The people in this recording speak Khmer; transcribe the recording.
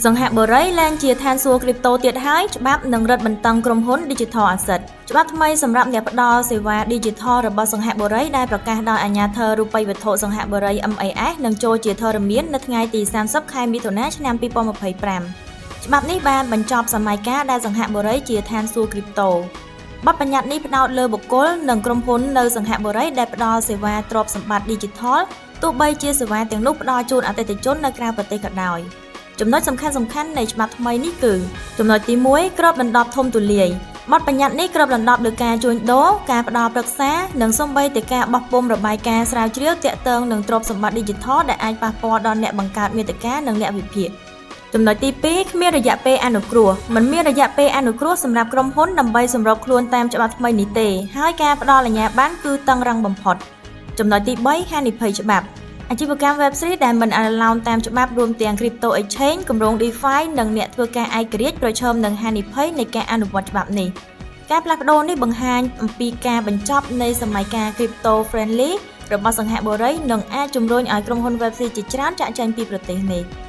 សង្ហបុរីលែងជាឋានសួគ៌គ្រីបតូទៀតហើយច្បាប់នឹងរឹតបន្តឹងក្រុមហ៊ុន Digital Asset ច្បាប់ថ្មីសម្រាប់អ្នកផ្ដល់សេវា Digital របស់សង្ហបុរីដែលប្រកាសដោយអាជ្ញាធររូបិយវត្ថុសង្ហបុរី MAS នឹងចូលជាធរមាននៅថ្ងៃទី30ខែមិថុនាឆ្នាំ2025ច្បាប់នេះបានបញ្ចប់សម័យកាលដែលសង្ហបុរីជាឋានសួគ៌គ្រីបតូបទបញ្ញត្តិនេះផ្ដោតលើបុគ្គលនិងក្រុមហ៊ុននៅសង្ហបុរីដែលផ្ដល់សេវាទ្រព្យសម្បត្តិ Digital ទោះបីជាសេវាទាំងនោះផ្ដល់ជូនអតិថិជននៅក្រៅប្រទេសក៏ដោយ។ចំណុចសំខាន់សំខាន់នៃច្បាប់ថ្មីនេះគឺចំណុចទី1ក្របដណ្ដប់ធំទូលាយបទបញ្ញត្តិនេះគ្របដណ្ដប់លើការជួញដូរការផ្ដល់ប្រឹក្សានិងសូម្បីតែការបោះពុម្ពរបាយការណ៍ស្រាវជ្រាវទាក់ទងនឹងទ្រព្យសម្បត្តិឌីជីថលដែលអាចប៉ះពាល់ដល់អ្នកបង្កើតមាតិកានិងអ្នកវិភាគចំណុចទី2គ្មានរយៈពេលអនុគ្រោះមិនមានរយៈពេលអនុគ្រោះសម្រាប់ក្រុមហ៊ុនដើម្បីសម្របខ្លួនតាមច្បាប់ថ្មីនេះទេហើយការផ្ដល់អាជ្ញាប័ណ្ណគឺតឹងរ៉ឹងបំផុតចំណុចទី3ហានិភ័យច្បាប់អាជីវកម្ម Web3 ដែលមិនអនុលោមតាមច្បាប់រួមទាំង Crypto Exchange គម្រោង DeFi និងអ្នកធ្វើការឯករាជ្យប្រឈមនឹងហានិភ័យនៃការអនុវត្តច្បាប់នេះការផ្លាស់ប្ដូរនេះបង្ហាញអំពីការបញ្ចប់នៃសម័យកាល Crypto Friendly របស់សង្ហបុរីនិងអាចជំរុញឲ្យក្រុមហ៊ុន Web3 ជាច្រើនចាកចេញពីប្រទេសនេះ។